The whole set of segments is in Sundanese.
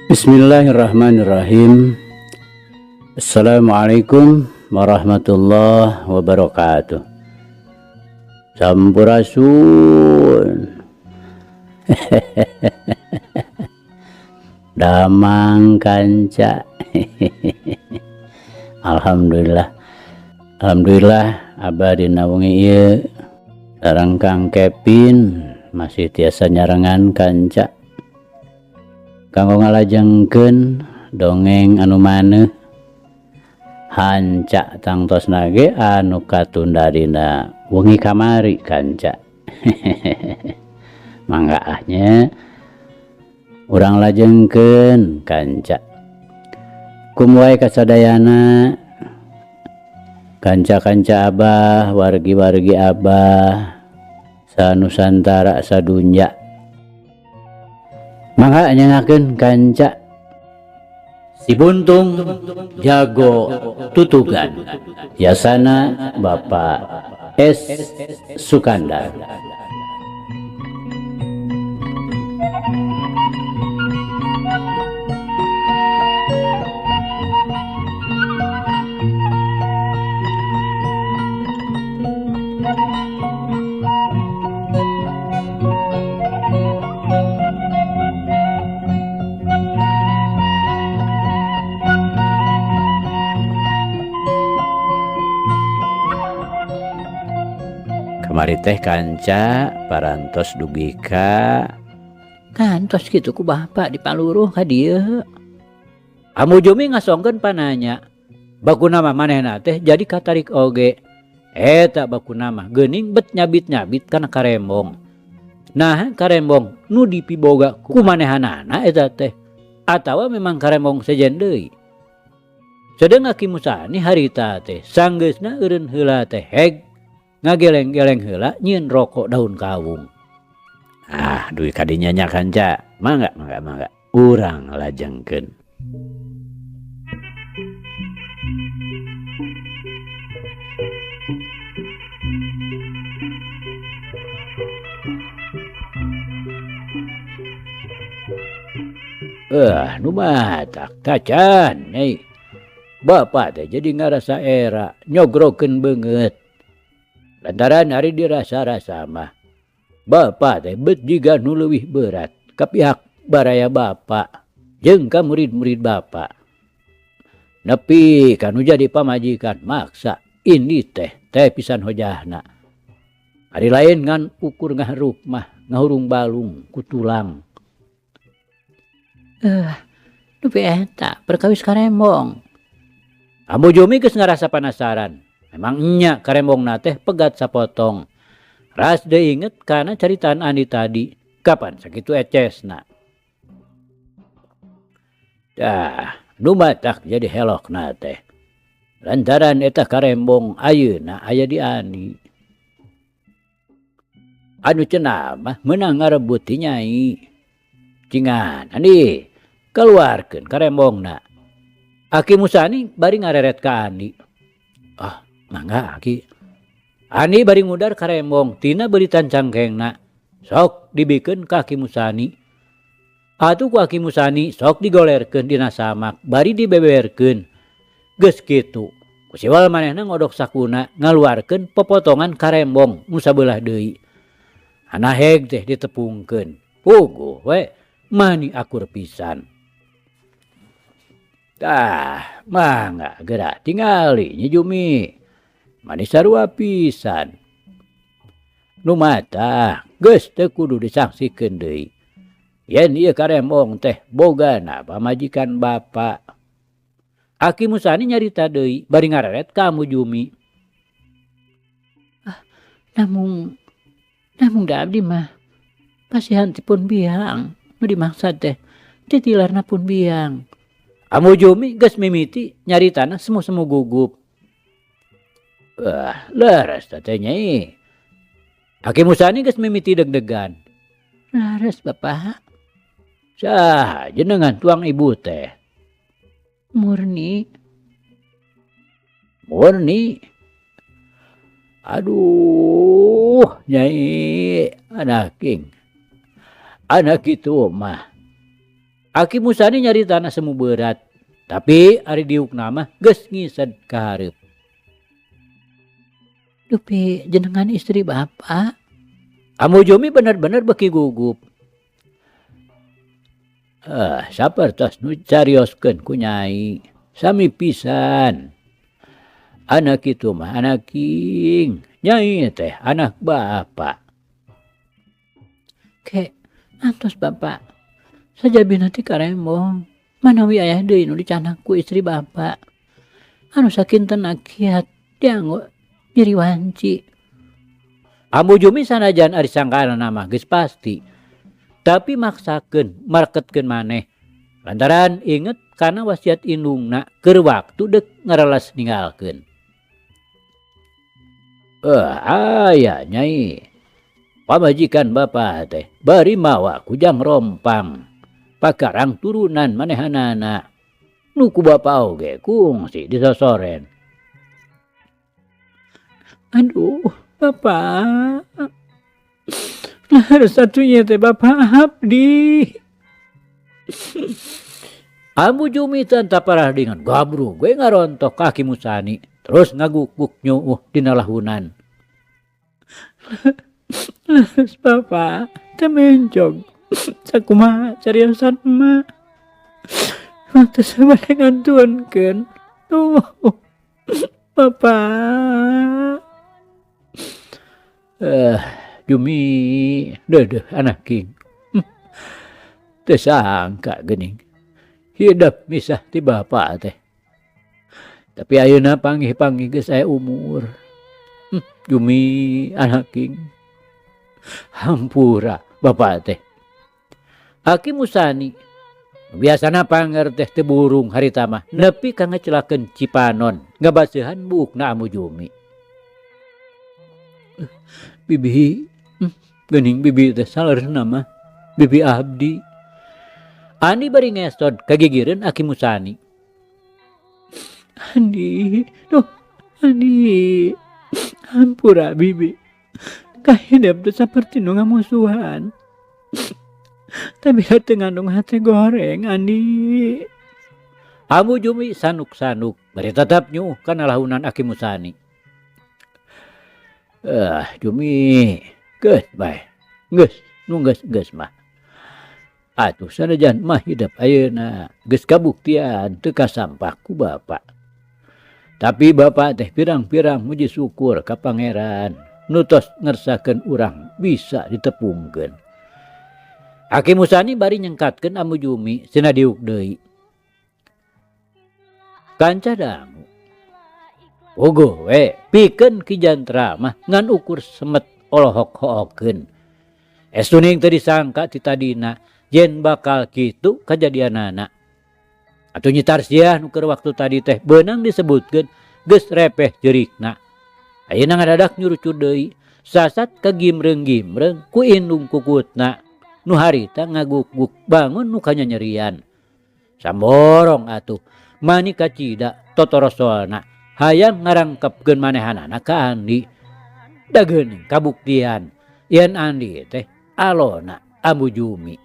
Bismillahirrahmanirrahim. Assalamualaikum warahmatullahi wabarakatuh. Sampurasun. Damang kanca. Alhamdulillah. Alhamdulillah abah dina wengi ieu sareng Kang Kevin masih tiasa nyarengan kanca. Kanggo ngalajengkeun dongeng anu maneuh hanca tangtosna ge anu katunda dina wengi kamari kanca. Mangga ah nya urang lajengkeun kanca. Kum wae kasadayana kanca-kanca abah, wargi-wargi abah sanusantara sadunya. Mangga nyengakeun kanca Si Buntung Jago Tutugan Yasana Bapak S Sukandar. Kamari teh kanca parantos dugi ka kantos kitu ku bapak dipaluruh ka dieu. Ambu Jumi ngasongkeun pananya. Bakuna mah manehna teh jadi katarik oge. Eta bakuna mah geuning bet nyabit-nyabit kana karembong. Nah karembong nu dipiboga ku manehanana eta teh. Atawa memang karembong sejen deui. Sedeng Aki Musani harita teh sanggeusna eureun heula teh heg ngageleng-geleng heula nyieun rokok daun kawung. Ah, duit kadinya nya kanca. Mangga, mangga, mangga. Urang lajengkeun. Nu matak tacan, nyai. Bapak teh jadi ngarasa era nyogrokeun beungeut. Lantaran ari dirasa-rasa mah bapak teh bet jiga nu leuwih berat ka pihak baraya bapak jeung ka murid-murid bapak. Nepi ka nu jadi pamajikan maksa ini teh teh pisan hojahna. Ari lain ngan ukur ngaharup mah ngahurung balung ku tulang. Nepi eta perkawis karembong. Ambu Jumi geus ngarasa panasaran. Memang nya karembongna teh pegat sapotong. Ras deui inget kana caritaan Andi tadi. Kapan sakitu ecesna. Dah, nu matak jadi helokna teh. Lantaran eta karembong ayeuna aya di Andi. Anu cenah mah meunang ngarebut ti nyai. Cingan Andi, keluarkeun karembongna. Aki Musani bari ngareret ka Andi. Ah, mangga Aki. Andi bari ngudar karembong tina beulitan cangkengna. Sok dibikeun ka Aki Musani. Atuh ku Aki Musani sok digolerkeun dina samak bari dibeberkeun. Geus kitu. Ku siwal manehna ngodok sakuna ngaluarkeun popotongan karembong nu sabelah deui. Anaheg teh ditepungkeun. Puguh we mani akur pisan. Tah, mangga geura tingali Nyi Jumi. Mani sarua pisan. Nu mata geus teu kudu disaksikeun deui. Yen ieu karembong teh bogana pamajikan bapa. Aki Musani nyarita deui bari ngareret ka Ambu Jumi. Ah, namung da abdi mah pasihan ti pun biang nu dimaksad teh titilarna pun biang. Ambu Jumi geus mimiti nyaritana semu-semu gugup. Wah, leres teh nyai. Aki Musani geus mimiti deg-degan. Leres bapak. Saha jenengan tuang ibu teh? Murni. Murni. Aduh, nyai anaking. Anak itu mah. Aki Musani nyaritana semu beurat, tapi ari diukna mah geus ngised ka hareup. Dupi jenengan istri bapa. Ambu Jumi bener-bener beuki gugup. Eh, sapertos nu carioskeun ku Nyai, sami pisan. Anak kitu mah anak king, Nyai teh anak bapa. Ke, antos bapa, sajabina ti karembong, manawi ayah deui nu dicanak ku istri bapa. Anu sakinten kiat dianggo nyeri wanci. Ambu Jumi sanajan ari sangkaanana mah geus pasti, tapi maksakeun mareketkeun maneh lantaran inget kana wasiat indungna keur waktu deuk ngareles ninggalkeun. Eh, aya Nyai. Pamajikan bapa teh bari mawa kujang rompang pakarang turunan manehanana nu ku bapa oge kungsi disosoren. Aduh, Bapak. Nah, harus satunya teh Bapak abdi. Ambu Jumi teh parah dengan gabru gue ngarontok kaki Musani terus ngaguk-guk nyuuh dina lahunan. Leres Bapak, teu mencog. Sakumaha cariosan emak. Teu bade ngantunkeun. Tuh. Bapak. Eh, Jumi, deudeuh anak king. Teu sangka geuning. Hidep misah ti bapa teh. Tapi ayeuna panggih-panggih geus aya umur. Jumi anak king. Hampura bapa teh. Aki Musani biasana panger teh teu burung harita mah nepi ka ngecelakeun cipanon ngabaseuhan buukna Ambu Jumi. Bibi, geuning bibi teh saleresna mah bibi abdi. Andi bari ngesot kagigireun Aki Musani. Andi, duh, Andi, hampura bibi. Kahidep teh saperti nu ngamusuhan. Tapi teu ngandung hate goreng, Andi. Ambu Jumi sanuk-sanuk bari tetap nyuuh kana lahunan Aki Musani. Eh, Jumi, geus bae. Geus, nu geus-geus mah. Atuh sanajan mah hidep ayeuna geus kabuktian teu kasampak ku bapa. Tapi bapa teh pirang-pirang muji syukur ka Pangeran nu tos ngersakeun urang bisa ditepungkeun. Aki Musani bari nyengkatkeun Ambu Jumi cenah diuk deui. Kanca dangu. Puguh we pikeun Ki Jantra mah ngan ukur semet olohok hookeun. Estuning teu disangka ti tadina yen bakal kitu kajadianana. Atuh Nyi Tarsiah nu keur waktu tadi teh beunang disebutkeun geus repeh jeurikna. Ayeuna ngadadak nyurucud deui sasat kagimreung-gimreung ku indung kukutna nu harita ngaguk-guk bangun nu kanyanyerian. Samborong atuh mani kacida totorosolna hayang ngarangkepkeun manehanana ka Andi. Da geuning kabuktian yen Andi teh alona Ambu Jumi.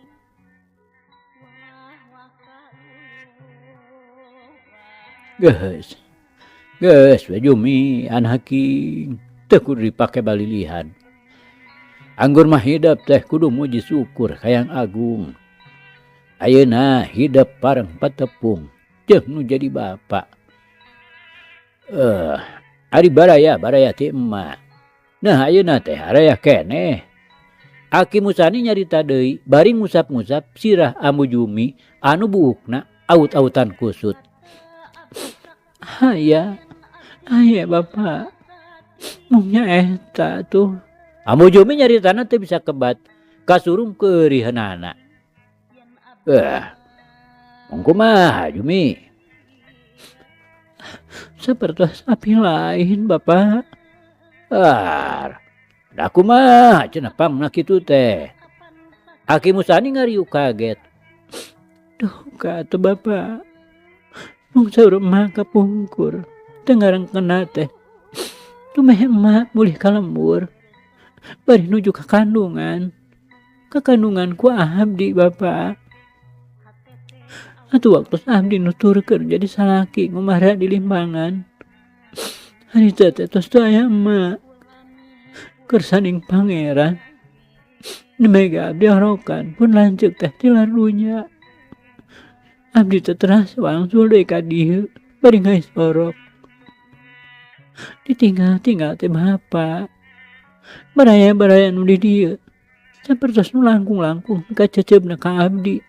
Geus, geus we Jumi anak king teu kudu dipake balilihan. Anggur mah hidep teh kudu muji syukur ka Yang Agung. Ayeuna hidep pareng patepung jeung nu jadi bapa. Eh, ari baraya baraya ti emak. Nah ayeuna teh araya keneh. Aki Musani nyarita deui bari ngusap-ngusap sirah Ambu Jumi anu buukna aut-autan kusut. Aya, aya bapa. Mung nya eta tuh. Ambu Jumi nyaritana teu bisa kebat kasurung keuriheunana. Eh, mung kumaha Jumi? Sapertos api lain bapa. Ar, da kumaha cenah pangna kitu teh. Aki Musani ngariuk kaget. Duh ka atuh bapa. Mung saur emak kapungkur teu ngarengkeunna teh. Tumeh emak mulih ka lembur bari nuju ka kandungan. Ka kandungan ku abdi bapa. Atuh waktos abdi nuturkeun jadi salaki ngumara di limbangan. Harita teh tos teu aya emak. Kersaning pangeran. Nembe ge abdi orokan pun lanceuk teh tilar dunya. Abdi teh teras wangsul deui ka dieu bari ngais orok. Ditinggal-tinggal teh bapa. Baraya-baraya nu di dieu sapertos nu langkung-langkung kaceceupna ka abdi.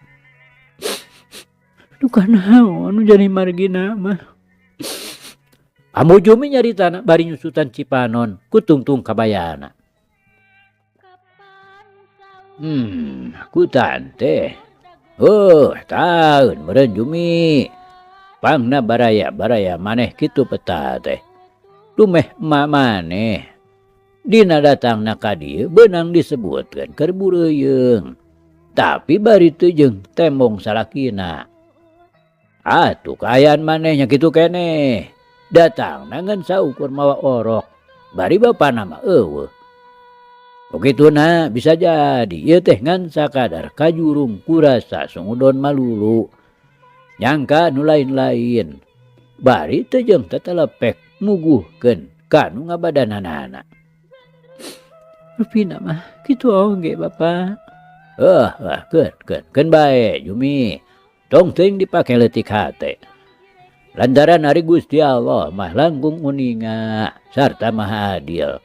Duka naon nu jadi margina mah. Ambu Jumi nyaritana bari nyusutan cipanon ku tungtung kabayana. Ku tante. Oh, taun meureun Jumi. Pangna baraya-baraya maneh kitu peta teh. Dumeh emak maneh. Dina datangna ka dieu beunang disebutkeun keur bureuyeung. Tapi bari teu jeung tembong salakina. Atuh kaayaan maneh nya kitu keneh. Datangna ngan saukur mawa orok. Bari bapana mah eueuh. Begituna bisa jadi ieu teh ngan sakadar kajurung kurasa sungudon malulu. Nyangka nu lain-lain. Bari teu jeung tetelepek muguhkeun ka nu ngabadananana. Rupina mah kitu oge Bapak. Keun, keun, keun bae Jumi. Tong teuing dipake leutik hate. Lantaran ari Gusti Allah mah langkung uninga sarta maha adil.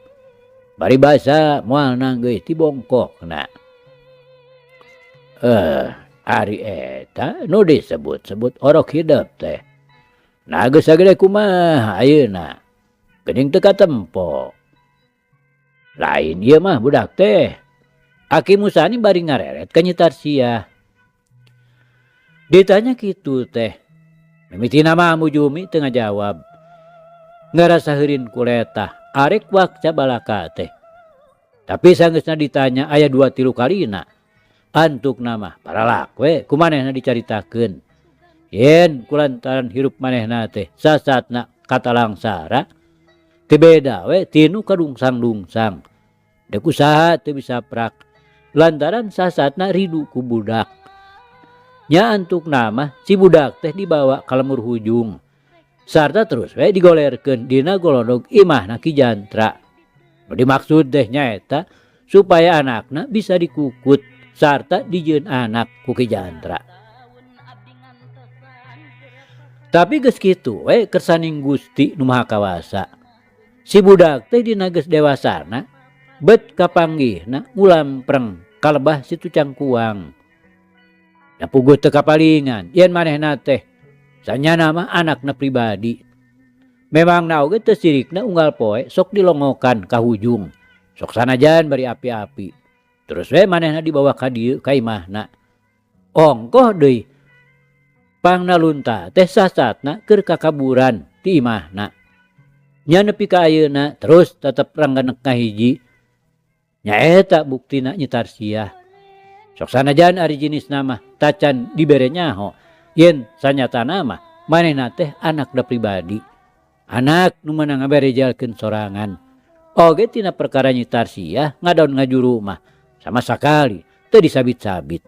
Paribasa moal nanggeui ti bongkokna. Ari eta nu disebut-sebut orok hidep teh. Nah geus sagede kumaha ayeuna. Geuning teu katempo. Lain ieu mah budak teh. Aki Musani bari ngareret ka Nyi Tarsiah. Ditanya kitu teh. Mimitina mah Ambu Jumi teu ngajawab. Ngarasa heurin kuletah arek wakca balaka teh. Tapi sanggeusna ditanya aya 2-3 kalina. Antukna mah paralak we kumanehna dicaritakeun. Yen kulantaran hirup manehna teh sasatna katalangsara teu beda we tinu kadungsang-dungsang. Deuk usaha teu bisa prak lantaran sasatna ridu ku budak. Nya antukna mah si budak teh dibawa ka lemur hujung. Sarta terus we digolerkeun dina golodog imahna Ki Jantra. Nu dimaksud teh nyaeta supaya anakna bisa dikukut sarta dijieun anak ku Ki Jantra. Tapi geus kitu we kersaning Gusti nu Maha Kawasa. Si budak teh dina geus dewasana bet kapanggihna ngulampreng kalebah situ cangkuang. Da puguh teu kapalingan yen manehna teh sanyana mah anakna pribadi. Memangna oge teu sirikna unggal poe sok dilongokan ka hujung. Sok sanajan bari api-api. Terus we manehna dibawa ka dieu ka imahna. Ongkoh deui pangna lunta teh sasatna keur kakaburan ti imahna. Nya nepi ka ayeuna terus tetep rangganek ngahiji. Nyaeta buktina Nyi Tarsiah. Sok sanajan ari jenisna mah tacan dibere nyaho yen sanyatana mah manehna teh anakna pribadi. Anak nu meunang ngaberejalkeun sorangan. Oge tina perkara Nyi Tarsiah ngadaun ngajuru mah sama sakali teu disabit-sabit.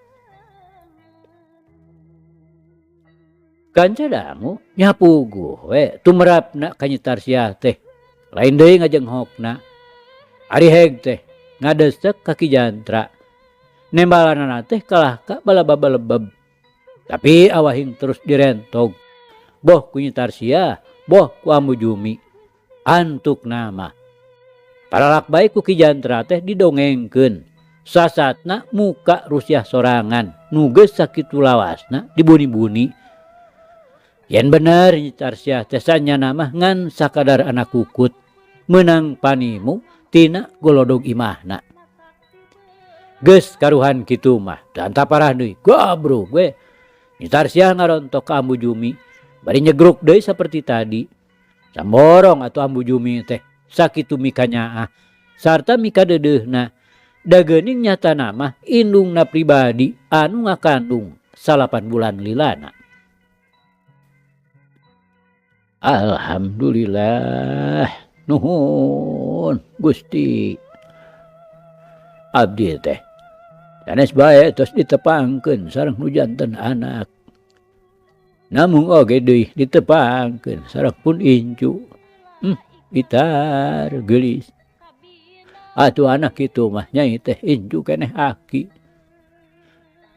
Kanca dangu nya puguh we tumerapna ka Nyi Tarsiah teh lain deui ngajenghokna. Ari heg teh ngadesek ka Ki Jantra. Nembalanana teh kalah ka balaba-balebeb. Tapi awahing terus direntog. Boh ku Nyi Tarsiah, boh ku Ambu Jumi. Antuk nama. Paralak bae ku Ki Jantra teh didongengkeun. Sasatna muka rusiah sorangan nu geus sakitu lawasna dibuni-buni. Yen bener Nyi Tarsiah teh sanyana mah ngan sakadar anak kukut meunang panimu tina golodog imahna. Geus karuhan kitu mah teu parah deui gabrug we. Nyi Tarsiah ngarontok ka Ambu Jumi bari nyegruk deui saperti tadi. Samborong atuh Ambu Jumi teh sakitu mikanyaah sarta mikadeudeuhna. Da geuning nyatana mah indungna pribadi anu ngakandung 8 bulan lilana. Alhamdulillah nuhun Gusti. Abdi teh sanes bae tos ditepangkeun sareng nu janten anak. Namung oge deui ditepangkeun sareng pun incu. Itar geulis. Atuh anak kitu mah nyai teh incu keneh aki.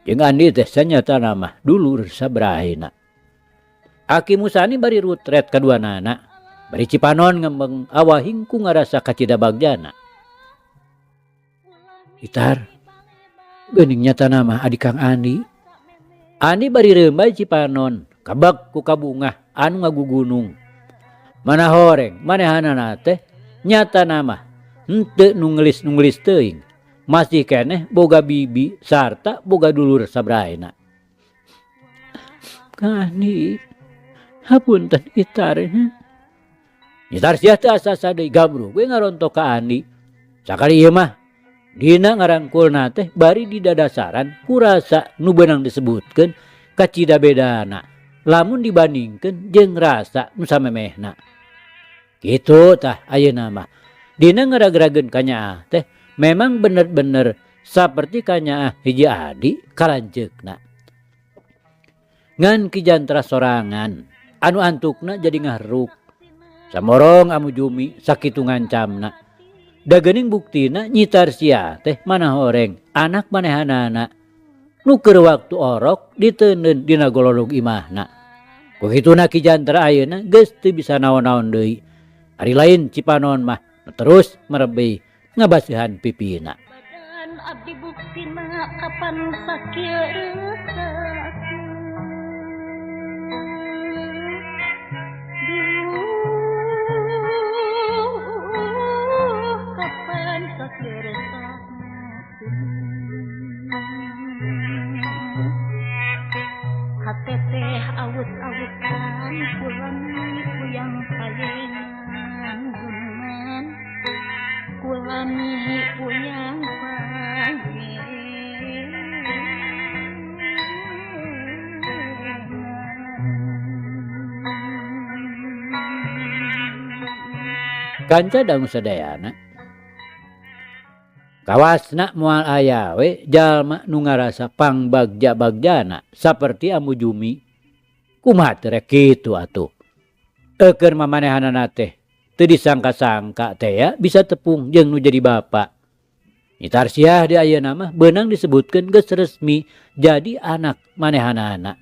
Jeung Andi teh sanyatana mah dulur sabrahina. Aki Musani bari rutret kaduanana, bari Cipanon ngembeng awahing ku ngarasa kacida bagjana. Itar, geuning nyatana mah adi Kang Andi. Andi bari reumbay Cipanon, kabag ku kabungah anu ngagugunung. Mana horeng manehanana teh nyatana mah henteu nu ngeulis-nu ngeulis teuing. Masih keneh boga bibi sarta boga dulur sabrahina. Kang Andi, hapunten Itar nya. Nyitar sia teu asa-asa deui gabruh we ngarontok ka Andi. Sakali ieu mah dina ngarangkulna teh bari didadasaran ku rasa nu beunang disebutkeun kacida bedana lamun dibandingkeun jeung rasa nu samemehna. Kitu tah ayeuna mah dina ngaragrageun kanyaah teh memang bener-bener saperti kanyaah hiji adi kalanceukna. Ngan Ki Jantra sorangan anu antukna jadi ngaheruk. Samorong Amu Jumi sakitu ngancamna. Da geuning buktina Nyi Tarsiah teh mana horeng anak manehanana nu keur waktu orok diteundeun dina golodog imahna. Ku kituna Ki Jantra ayeuna geus teu bisa naon-naon deui. Ari lain Cipanon mah terus merebey ngabaseuhan pipina. Kanca dangu sadayana kawasna moal aya we jalma nu ngarasa pangbagja-bagjana saperti Ambu Jumi. Kumaha teh rek kitu atuh. Eukeur mamanehanana teh teu disangka-sangka teh ya bisa tepung jeung nu jadi bapa. Nyi Tarsiah di ayeuna mah beunang disebutkeun geus resmi jadi anak manehanana.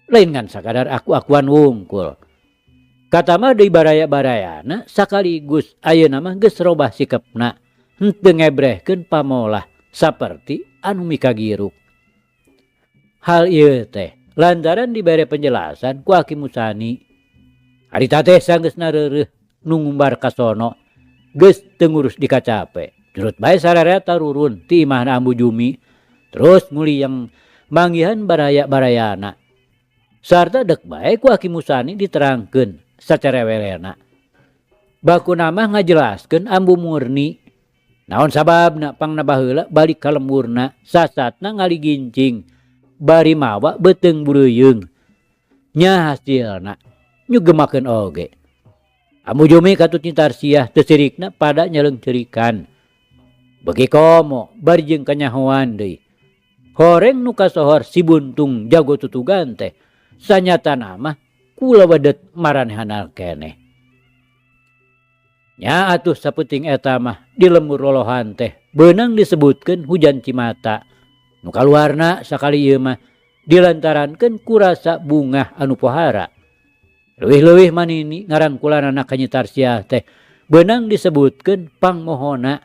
Lain ngan sakadar aku-akuan wungkul. Katamah deui baraya-barayana sakaligus ayeuna mah geus robah sikepna henteu ngebrehkeun pamolah saperti anu mikagiruk. Hal ieu teh lantaran dibere penjelasan ku Aki Musani. Harita teh sanggeusna reureuh nu ngumbar ka sono geus teu ngurus dikacape. Curut bae sararea tarurun ti imahna Ambu Jumi terus nguliyeng manggihan baraya-barayana. Sarta dek bae ku Aki Musani diterangkeun sacarewelena. Bakuna mah ngajelaskeun Ambu Murni. Naon sababna pangna baheula balik ka lemburna sasatna ngaligincing bari mawa beuteung bureuyeung. Nya hasilna nyugemakeun oge. Ambu Jumi katut Nyi Tarsiah teu sirikna pada nyaleung ceurikan. Beuki komo bari jeung kanyahoan deui. Horeng nu kasohor si buntung jago tutugan teh sanyatana mah kula wedet maranehana keneh. Nya atuh sapenting eta mah di lembur lolohan teh beunang disebutkeun hujan cimata. Nu kaluarna sakali ieu mah dilantarankeun ku rasa bungah anu pohara. Leuwih-leuwih manini ngarangkulanana ka Nyi Tarsiah teh beunang disebutkeun pangmohona.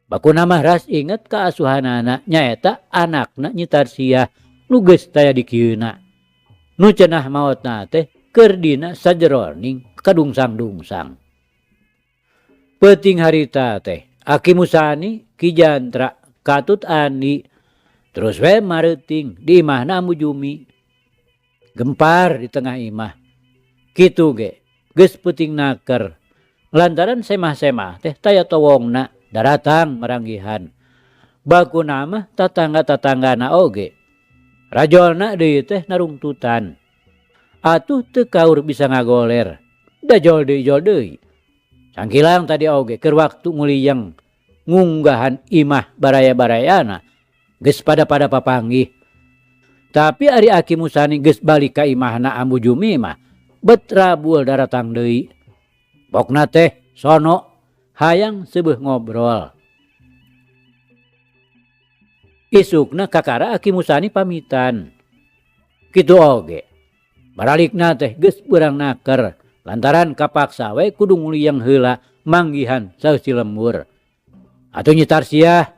Bakuna mah ras inget ka asuhanana nyaeta anakna Nyi Tarsiah nu geus taya dikieuna. Nu cenah maotna teh keur dina sajeroning kadungsang-dungsang. Peuting harita teh Aki Musani Ki Jantra katut Andi terus we mareuting di imahna Ambu Jumi. Gempar di tengah imah. Kitu ge geus peuting naker lantaran semah-semah teh taya towongna daratang maranggihan. Bakuna mah tatangga-tatanggana oge. Rajolna deui teh narungtutan. Atuh teu kaur bisa ngagoler. Da jol deui jol deui. Sangkilang tadi oge keur waktu nguliyeng ngunggahan imah baraya-barayana geus pada-pada papanggih. Tapi ari Aki Musani geus balik ka imahna Ambu Jumi mah bet rabul daratang deui. Pokna teh sono hayang seubeuh ngobrol. Isukna kakara Aki Musani pamitan. Kitu oge. Baralikna teh geus beurang naker lantaran kapaksa we kudu nguliyeng heula manggihan sausi lembur. Atuh Nyi Tarsiah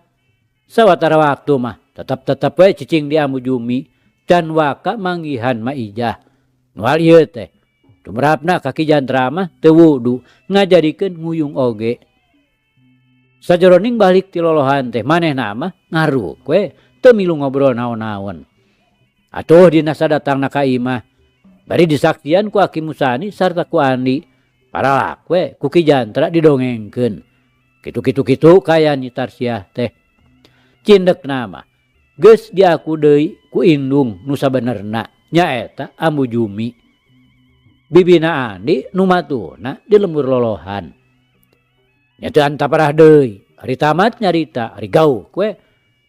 sawatara waktu mah tetep-tetep we cicing di Ambu Jumi can waka manggihan Ma Ijah. Nu hal ieu teh tumrapna ka Ki Jantra mah teu wudu ngajadikeun nguyung oge. Sajeroning balik ti lolohan teh manehna mah ngaruk we teu milu ngobrol naon-naon. Atuh dina sadatangna ka imah bari disaksian ku Aki Musani sarta ku Andi paralak we ku Ki Jantra didongengkeun. Kitu-kitu kitu kaya Nyi Tarsiah teh. Cindekna mah geus diaku deui ku indung nu sabenerna nyaeta Ambu Jumi. Bibina Andi nu matuhna di lembur lolohan. Nya teu antaparah deui, ari tamat nyarita, ari gauk we.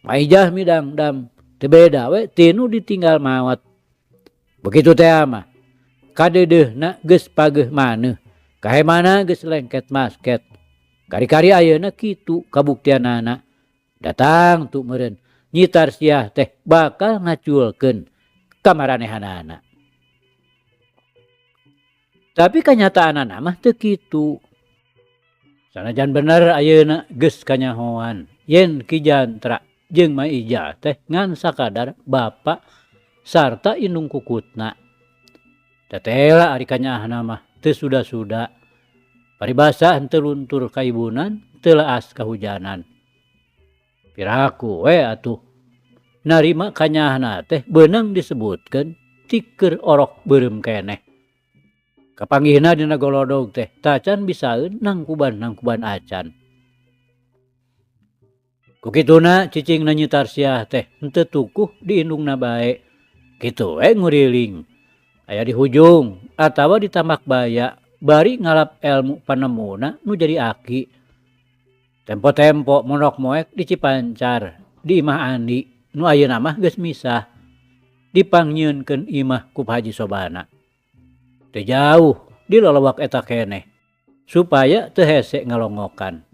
Ma Ijah midangdam teu beda we tinu ditinggal maot. Begitu teh mah kadeudeuhna geus pageuh maneuh, kahemana geus lengket masket. Kari-kari ayeuna kitu kabuktianana. Datang tu meureun Nyi Tarsiah teh bakal ngaculkeun ka maranehanana. Tapi kanyataanana mah teu kitu. Sanajan bener ayeuna geus kanyahoan yen Ki Jantra jeung Ma Ijah teh ngan sakadar bapa sarta indung kukutna. Tetela ari kanyaahna mah teu suda-suda. Paribasa henteu luntur kaibunan teu leas kahujanan. Piraku we atuh narima kanyaahna teh beunang disebutkeun ti keur orok beureum keneh. Kapanggihna dina golodog teh tacan bisaeun nangkuban-nangkuban acan. Ku kituna cicingna Nyi Tarsiah teh henteu tukuh di indungna bae. Kitu we nguriling. Aya di hujung atawa di tambak baya bari ngalap elmu panemuna nu jadi aki. Tempo-tempo monok moek di Cipancar di imah Andi nu ayeuna mah geus misah. Dipangnyieunkeun imah ku Pak Haji Sobana. Teu jauh di lolowak eta keneh supaya teu hese ngalongokan.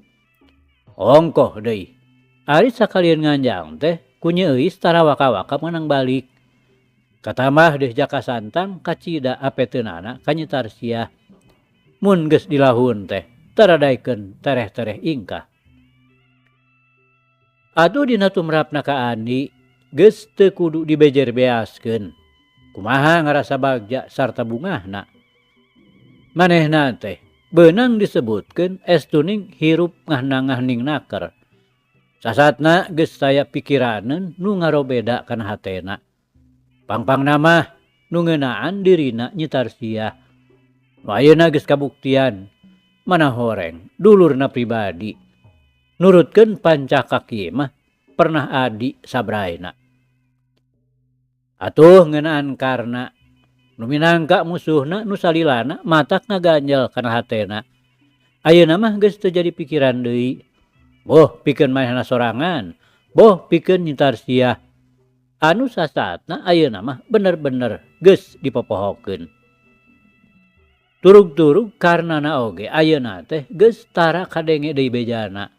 Ongkoh deui. Ari sakalieun nganjang teh ku Nyi Euis tara waka-waka meunang balik. Katamah deh Jaka Santang kacida apeteunana ka Nyi Tarsiah. Mun geus dilahun teh taradaikeun tereh-tereh ingkah. Atuh dina tumrapna ka Andi geus teu kudu dibejer beaskeun. Kumaha ngarasa bagja sarta bungahna. Manehna teh beunang disebutkeun estuning hirup ngahnang-ngahning naker. Sasatna geus saya pikiraneun nu ngarobeda kana hatena. Pangpangna mah nu ngeunaan dirina Nyi Tarsiah. Nu ayeuna geus kabuktian mana horeng dulurna pribadi. Nurutkeun pancakaki mah pernah adi sabraina. Atuh ngeunaan karna nu minangka musuhna nu salilana matak ngaganjel kana hatena. Ayeuna mah geus teu jadi pikiran deui. Boh pikeun manehna sorangan, boh pikeun Nyi Tarsiah. Anu sasaatna ayeuna mah bener-bener geus dipopohokeun. Turug-turug karnana oge ayeuna teh geus tara kadenge deui bejana.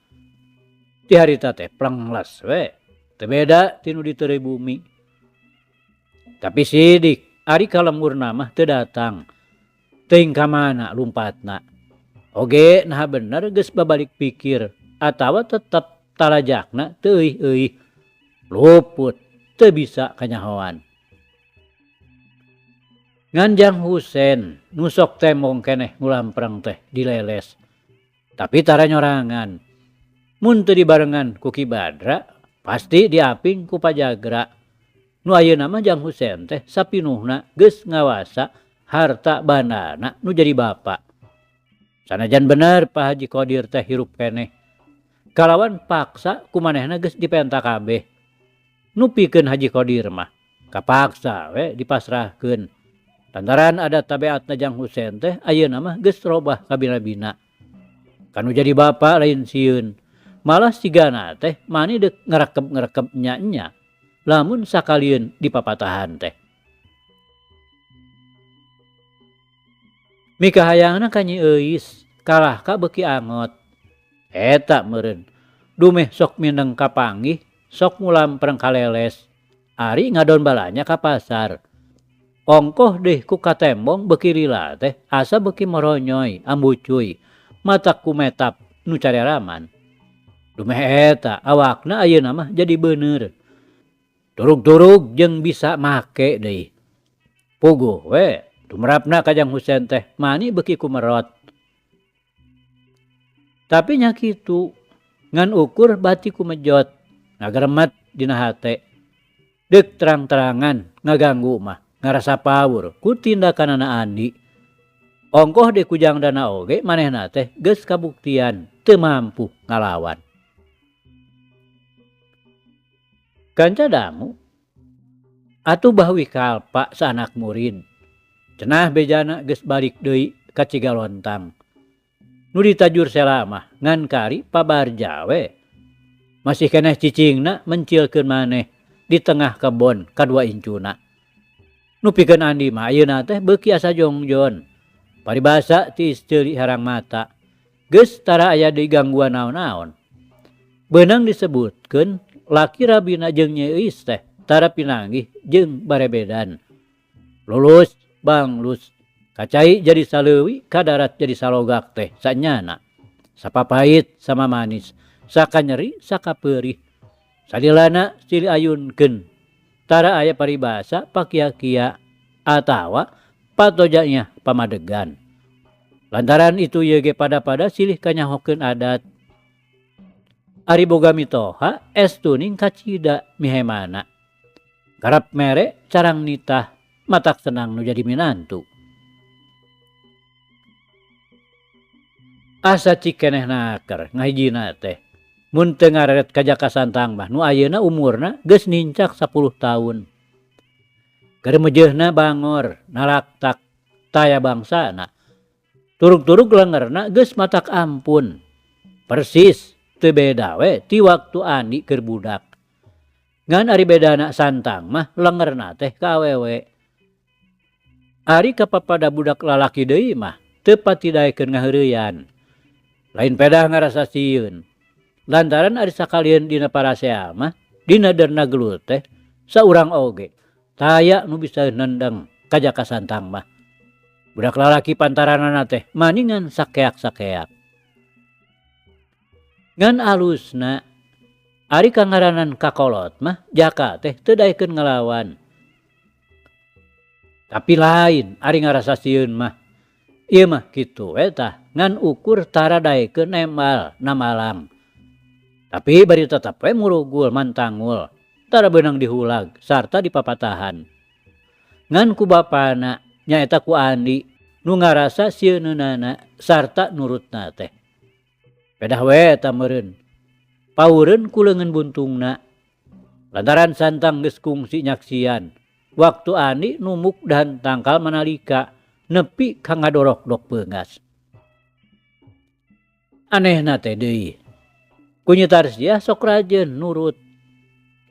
Ti harita teh plengles we, teu beda ti nu diteureuy bumi. Tapi sidik ari ka lemburna mah teu datang. Teuing ka mana lumpatna. Oge naha bener geus babalik pikir atawa tetep talajakna teu euih-euih. Luput teu bisa kanyahoan. Ngan Jang Husen nu sok temong keneh ngulampreng teh dileles. Tapi tara nyorangan. Mun teu dibarengan ku Ki Badra pasti diaping ku Pajagra. Nu ayeuna mah Jang Husen teh sapinuhna geus ngawasa harta bandana nu jadi bapa. Sanajan bener Pak Haji Kodir teh hirup keneh. Kalawan paksa ku manehna geus dipenta kabeh. Nu pikeun Haji Kodir mah kapaksa we dipasrahkeun. Lantaran ada tabeatna Jang Husen teh ayeuna mah geus robah kabina-bina. Kanu jadi bapa lain sieun. Malah sigana teh mani deuk ngerekep-ngerekep nya-nya. lamun sakalieun dipapatahan teh. Mikahayangna ka Nyi Euis kalah ka beuki angot. Eta meureun dumeh sok mindeng kapanggih sok mulampreng kaleles ari ngadon balanya ka pasar. Ongkoh deh ku katembong beuki lila teh asa beuki moronyoy ambucuy matak kumetap nu careraman. Dumeh eta awakna ayeuna mah jadi beuneur. Turug-turug jeung bisa make deui. Puguh we tumrapna ka Jang Husen teh mani beuki kumerot. Tapi nya kitu ngan ukur bati kumejot ngageremet dina hate. Deuk terang-terangan ngaganggu mah ngarasa pawur ku tindakanana Andi. Ongkoh deui ku Jang Dana oge manehna teh geus kabuktian teu mampu ngalawan. Kanca dangu atuh Bahwi Kalpa saanak murid. Cenah bejana geus balik deui ka Cigalontang. Nu ditajur sela mah ngan kari pabarja we. Masih keneh cicingna mencilkeun maneh di tengah kebon kadua incuna. Nu pikeun Andi mah ayeuna teh beuki asa jongjon. Paribasa tiis ceuli herang mata. Geus tara aya deui gangguan naon-naon. Beunang disebutkeun laki rabina jeung Nyi Euis teh tara pinanggih jeung barebedan. Lulus banglus kacai jadi saleuwi kadarat jadi salogak teh sanyana. Sapapait sama manis, sakanyeri sakapeurih. Sadilana silih ayunkeun. Tara aya paribasa pakia-kia atawa patojanya pamadegan. Lantaran itu ieu ge pada-pada silih kanyahokeun adat. Ari boga mitoha estuning kacida mihemana. Garap mere carang nitah matak senang nu jadi minantu. Asa cikeneh naker ngahijina teh. Mun teu ngareret ka Jaka Santang mah nu ayeuna umurna geus nincak 10 taun. Keur mejeuhna bangor nalaktak taya bangsana. Turug-turug lengerna geus matak ampun. Persis teu beda we ti waktu Andi keur budak. Ngan ari bedana Santang mah lengerna teh ka awewe. Ari kapapada budak lalaki deui mah teu pati daekeun ngaheureyan. Lain pedah ngarasa sieun. Lantaran ari sakalieun dina parasea mah dina derna gelut teh saurang oge taya nu bisa nendeng ka Jaka Santang mah. Budak lalaki pantaranana teh maningan sakeak-sakeak. Ngan alusna ari kangaranan kakolot mah Jaka teh teu daekeun ngalawan. Tapi lain ari ngarasa sieun mah. Ieu mah kitu we tah ngan ukur tara daekeun nembal namalang. Tapi bari tetep we murugul mantangul tara beunang dihulag sarta dipapatahan. Ngan ku bapana nyaeta ku Andi nu ngarasa sieuneunana sarta nurutna teh. Pedah we eta meureun. Paureun ku leungeun buntungna. Lantaran Santang geus kungsi nyaksian. Waktu Andi numuk dan tangkal manalika nepi ka ngadorok-dok peungas. Anehna teh deui. Ku Nyi Tarsiah sok rajeun nurut.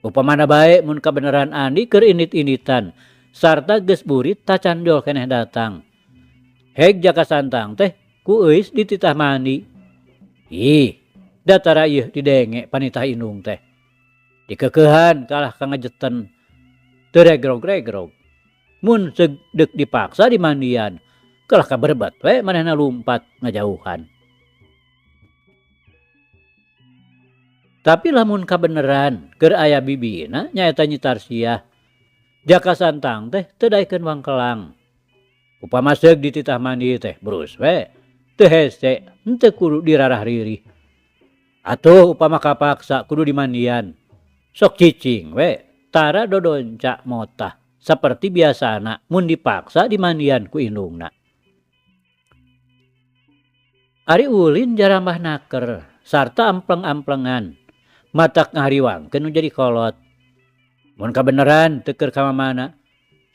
Upamana bae mun kabeneran Andi keur indit-inditan sarta geus burit tacanjol keneh datang. Heg Jaka Santang teh ku Euis dititah mandi. Ih, datara ieu didenge panitah indung teh. Dikekeuhan kalah ka ngejeten. Teu regrog-regrog. Mun sedeuk dipaksa dimandian, kalah ka berebet we manehna lumpat ngajauhan. Tapi lamun kabeneran keur aya bibina nyaeta Nyi Tarsiah. Jaka Santang teh teu daekeun wangkelang. Upama seug dititah mandi teh brus we, teu hese, henteu kudu dirarah ririh. Atuh upama kapaksa kudu dimandian. Sok cicing we, tara dodonca motah saperti biasana mun dipaksa dimandian ku indungna. Ari ulin jarambah naker sarta ampleng-amplengan. Matak ngahariwangkeun nu jadi kolot. Mun kabeneran teu keur ka mamana,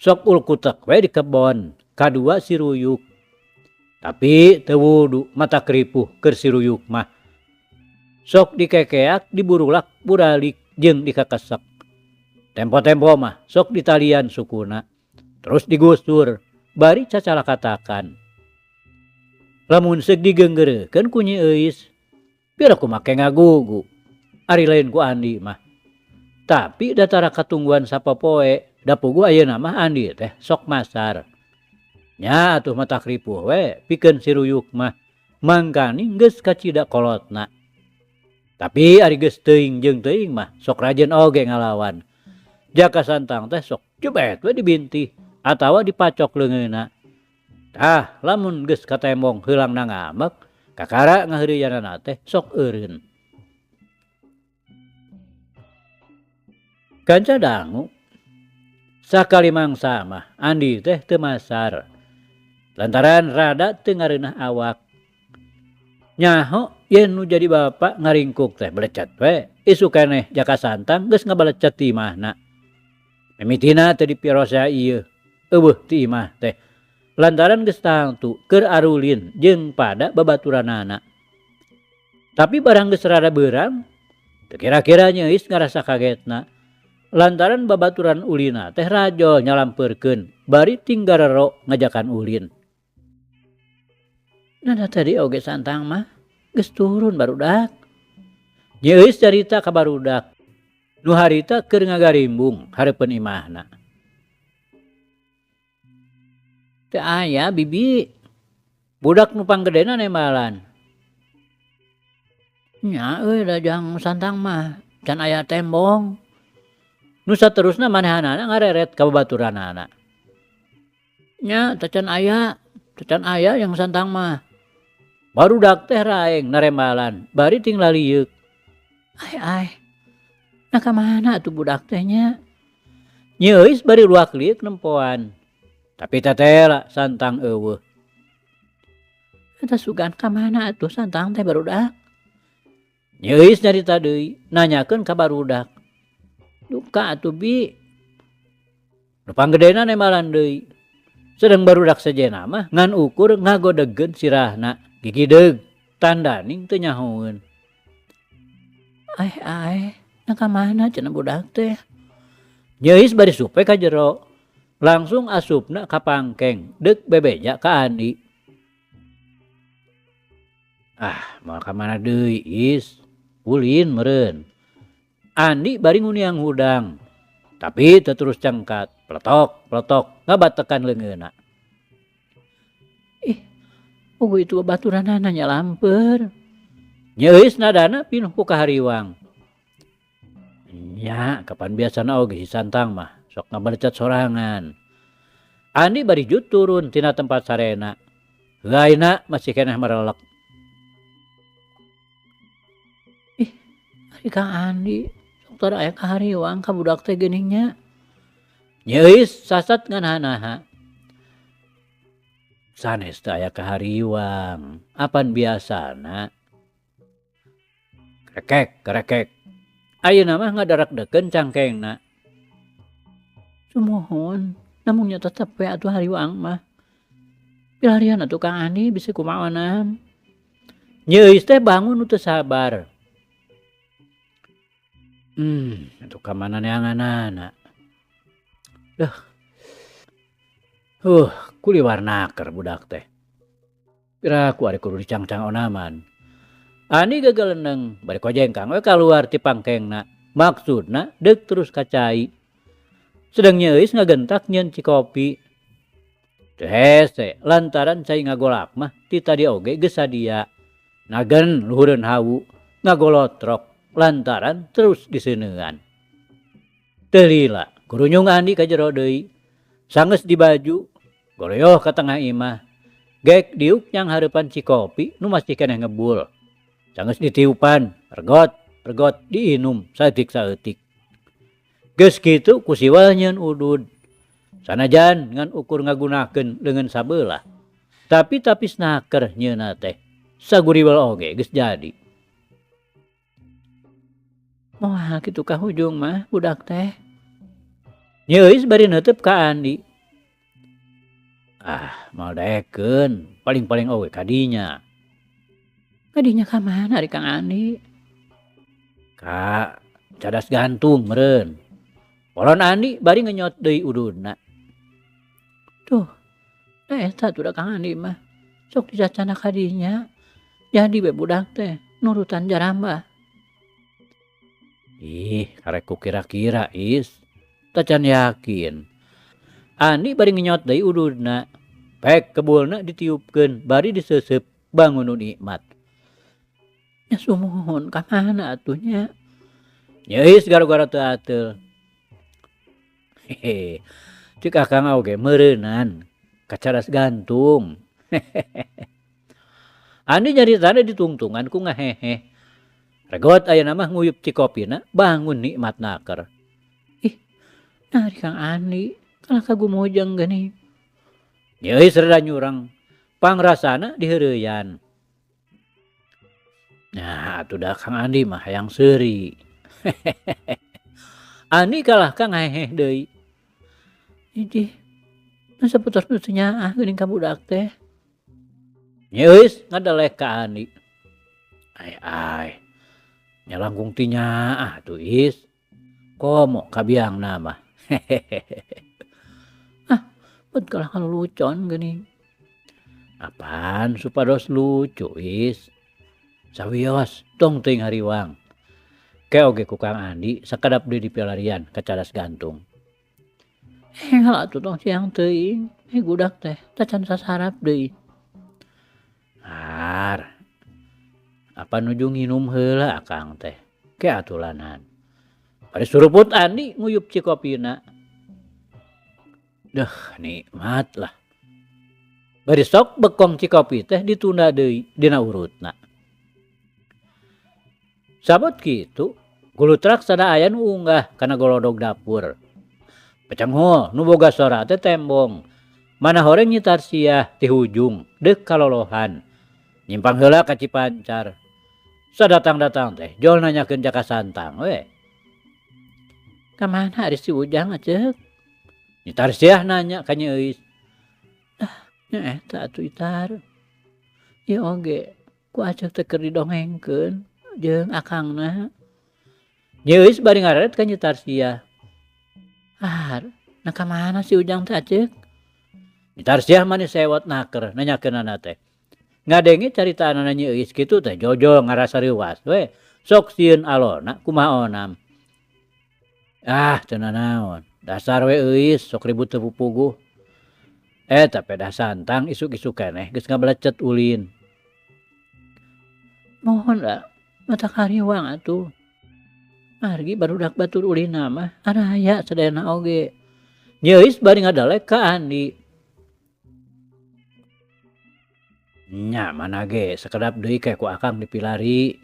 sok ulkutek we di kebon, kadua si ruyuk. Tapi teu wudu matak ripuh keur si ruyuk mah. Sok dikekeak diburulak buralik jeung dikakesek. Tempo-tempo mah sok ditalian sukuna, terus digusur bari cacalakatakan. Lamun seuk digeunggeurekeun ku Nyi Euis, piraku make ngagugu, ari lain ku Andi mah. Tapi datara katungguan sapopoe, da puguh ayeuna mah Andi teh sok masar. Nya atuh matak ripuh we pikeun si Ruyuk mah, mangkaning geus kacida kolotna. Tapi ari geus teuing jeung teuing mah sok rajin oge ngalawan. Jaka Santang teh sok jebet we dibintih atawa dipacok leungeunna. Tah lamun geus katembong heulangna ngamek, kakara ngaheureuyanana teh sok eureun. Kanca dangu sakali mangsa mah Andi teh teu masar. Lantaran rada teu ngareunah awak. Nyaho yen nu jadi bapa ngaringkuk teh belecet we, isuk keneh Jaka Santang geus ngabalecet ti imahna. Mimitina teh dipirosea ieu, eueuh ti imah teh. Lantaran geus tangtu keur arulin jeung pada babaturanana. Tapi barang geus rada beurang, teu kira-kira Nyi Euis ngarasa kagetna. Lantaran babaturan ulina teh rajol nyalampeurkeun bari tinggarero ngajakan ulin. Nada tadi oge Santang mah geus turun barudak. Nyi Euis carita ka barudak. Nu harita keur ngagarimbung hareupeun imahna. Teu aya bibi. Budak nu panggedena nembalan. Nya euy da jang Santang mah can aya tembong. Nu saterusna manehanana ngareret ka babaturanana. Nya tacan aya, tacan aya yang Santang mah. Barudak teh raeng narembalan bari ting lalieuk. Ai ai. Nah ka mana atuh budak teh nya? Nyi Euis bari luak lieuk nempoan. Tapi tetela Santang eueuh. Eta sugan ka mana atuh Santang teh barudak? Nyi Euis nyarita deui, nanyakeun ka barudak. Duka atuh bi. Nu panggedena nembalan deui. Sedeng barudak sejenna mah ngan ukur ngagodegkeun sirahna. Gigideug tandaning teu nyahoeun. Ai ai, nah ka mana cenah budak teh? Nyi Euis bari supe ka jero. Langsung asupna ka pangkeng deuk bebeja ka Andi. Ah, moal ka mana deui Is? Ulin meureun. Andi bari nguniang hudang. Tapi teu terus cengkat, peletok peletok ngabatekan leungeunna. Ih, puguh itu babaturanana nyalamper. Nyi Euis nadana pinuh ku kahariwang. Nya, kapan biasana oge si Santang mah sok ngabalecet sorangan. Andi bari jut turun tina tempat sarena. Heuaina masih keneh merelek. Ih, ari Kang Andi sok tara aya kahariwang ka budak teh geuning nya. Nyi Euis sasat nganah-naha. Sanes teh aya kahariwang, apan biasana. Krekek, krekek. Ayeuna mah ngadarak-dekeun cangkengna. Sumuhun, namun nya tetep we atuh hariwang mah. Pilarian atuh Kang Andi bisi kumaha onam. Nyi Euis teh bangun nu teu sabar. Atuh ka mana neanganana. Duh. Kuliwar naker budak teh. Piraku ari kudu dicangcang onaman. Andi gageleneng bari kojengkang we kaluar ti pangkengna. Maksudna deuk terus ka cai. Sedeng Nyi Euis ngagentak nyeun cikopi. Teu hese lantaran cai ngagolak mah ti tadi oge geus sadia. Nagen luhureun hawu ngagolotrok lantaran terus diseuneuan. Teu lila kurunyung Andi ka jero deui. Sanggeus dibaju goroyoh ka tengah imah. Gek diuk nyang hareupan cikopi nu masih keneh ngebul. Sanggeus ditiupan, regot, regot diinum saeutik-saeutik. Geus kitu ku siwal nyeun udud. Sanajan ngan ukur ngagunakeun leungeun sabelah. Tapi tapis naker nyeuna teh. Saguriwel oge geus jadi. Moal kitu ka hujung mah budak teh. Nyi Euis bari neuteub ka Andi. Ah, moal daekeun, paling-paling oge kadinya. Kadinya ka mana ari Kang Andi? Ka cadas gantung meureun. Polon Andi bari ngenyot deui ududna. Tuh, da eta tuh da Kang Andi mah. Sok dicacana ka dinya. Jadi we budak teh nurutan jarambah. Ih, karek ku kira-kira Is. Tacan yakin. Andi bari ngenyot deui ududna. Pek kebulna ditiupkeun bari diseuseup bangun nu nikmat. Nya sumuhun ka mana atuh nya? Nya Is gara-gara teu ateul. Hehe. Cek akang oge meureunan kacadas gantung. Andi nyaritana ditungtungan ku ngaheheh. Regot ayeuna mah nguyup cikopina bangun nikmat naker. Ih, nah ari Kang Andi kalah ka gumujeng geuning. Nya euy rada nyurang pangrasana diheureuyan. Nah atuh da Kang Andi mah hayang seuri. Andi kalah ka ngaheheh deui. Idih, nu saputos nu teu nyaah geuning ka budak teh. Nya euy ngadelek ka Andi. Ai ai, nya langkung ti nyaah atuh Is. Komo ka biangna mah. Ah, bet kalah kalulucon geuning. Apaan supados lucu Is. Sawios tong teuing hariwang. Ke oge ku Kang Andi sakedap deui dipilarian ka cadas gantung. Enggal atuh tong siang teuing, gudak teh tacan sasarap deui. Har, apa nuju nginum heula akang teh, ke atulanan. Bari suruput Andi nguyup cikopina. Deuh, nikmat lah. Bari sok bekong cikopi teh ditunda deui dina urutna. Sabot kitu, gulutrak sada aya nu unggah kana golodog dapur. Pecenghul nu boga sora teh tembong. Mana horeng Nyi Tarsiah ti hujung deuk kalolohan. Nyimpang heula ka Cipancar. Sadatang-datang teh jol nanyakeun Jaka Santang we. Ka mana ari si Ujang aceuk? Nyi Tarsiah nanya ka Nyi Euis. Ah, nya eta atuh Itar. Ieu oge ku aceuk teh keur didongengkeun jeung akangna. Nyi Euis bari ngareret ka Nyi Tarsiah. Har, nah ka mana si Ujang teh aceuk? Nyi Tarsiah mani sewot naker nanyakeunana teh. Ngadenge caritaanana Nyi Euis kitu teh jojol ngarasa reuwas we. Sok sieun alona kumaha onam. Ah, teu nanaon. Dasar we Euis sok ribut teu pupuguh. Eta pedah Santang isuk-isuk keneh geus ngabelecet ulin. Mohon da, mata kariwang atuh. Margi barudak batur ulina mah araya sadayana oge. Nyi Euis bari ngadalek ka Andi. Nya mana ge sakedap deui ke ku akang dipilari.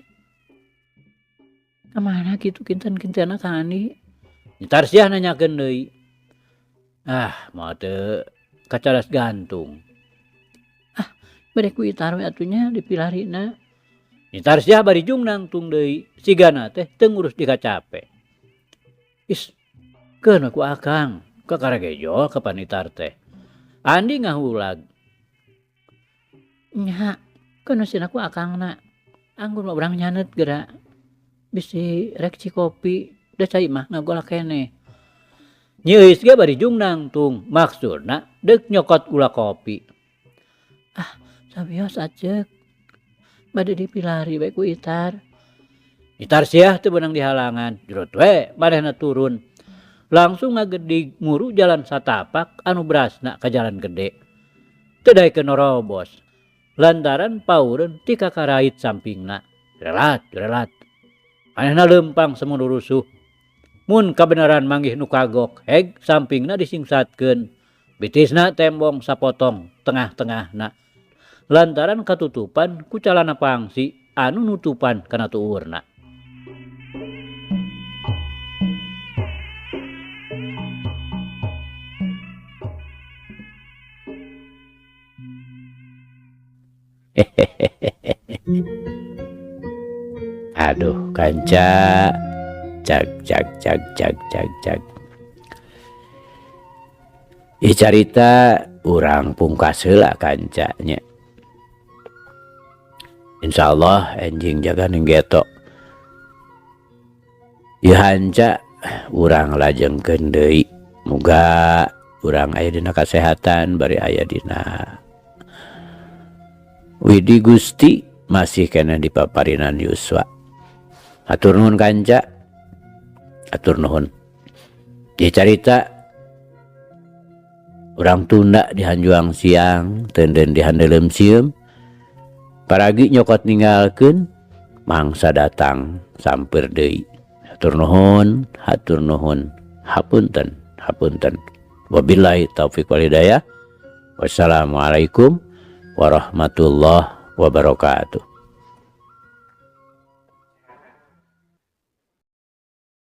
Ka mana kitu kinten-kintenna Kang Andi? Nyi Tarsiah nanyakeun deui. Ah, moal teu kacadas gantung. Ah, bade ku Itar we atuh nya dipilarina. Nyi Tarsiah bari jung nangtung deui, sigana teh teu ngurus dikacape. Is, keun we ku akang, kakara gejol kapan Itar teh. Andi ngahulag. Nya, keun we sina ku akangna. Anggun mah urang nyaneut geura. Bisi rek cikopi, da cai mah ngagolak keneh. Nyi Euis ge bari jung nangtung, maksudna deuk nyokot gula kopi. Ah, sawios aceuk. Bade dipilari we ku Itar. Nyi Tarsiah teu beunang dihalangan, jurut we manehna turun. Langsung ngagedig nguru jalan satapak anu berasna ka jalan gede. Teu daekeun norobos. Lantaran paureun ti kakarait sampingna. Relat, relat. Manehna leumpang samun rusuh. Mun kabeneran manggih nu kagok, heg sampingna disingsatkeun. Bitisna tembong sapotong tengah-tengahna. Lantaran katutupan ku calana pangsi anu nutupan kana tuurna. Aduh kanca, cag cag cag cag cag cag. Ih carita urang pungkas heula kanca nya. Insyaallah enjing jaga ning geto. Ieu hanca Urang lajengkeun deui. Muga urang aya dina kasehatan, bari aya dina Widi Gusti, masih keneh dipaparinan yuswa. Hatur nuhun, kanca, hatur nuhun. Di carita urang tunda di hanjuang siang, tenden di handeuleum sieum, paragi nyokot ninggalkeun, mangsa datang sampeur deui. Hatur nuhun, hatur nuhun, hapunten, hapunten. Wabillahi taufik wal hidayah. Wassalamualaikum warahmatullahi wabarakatuh.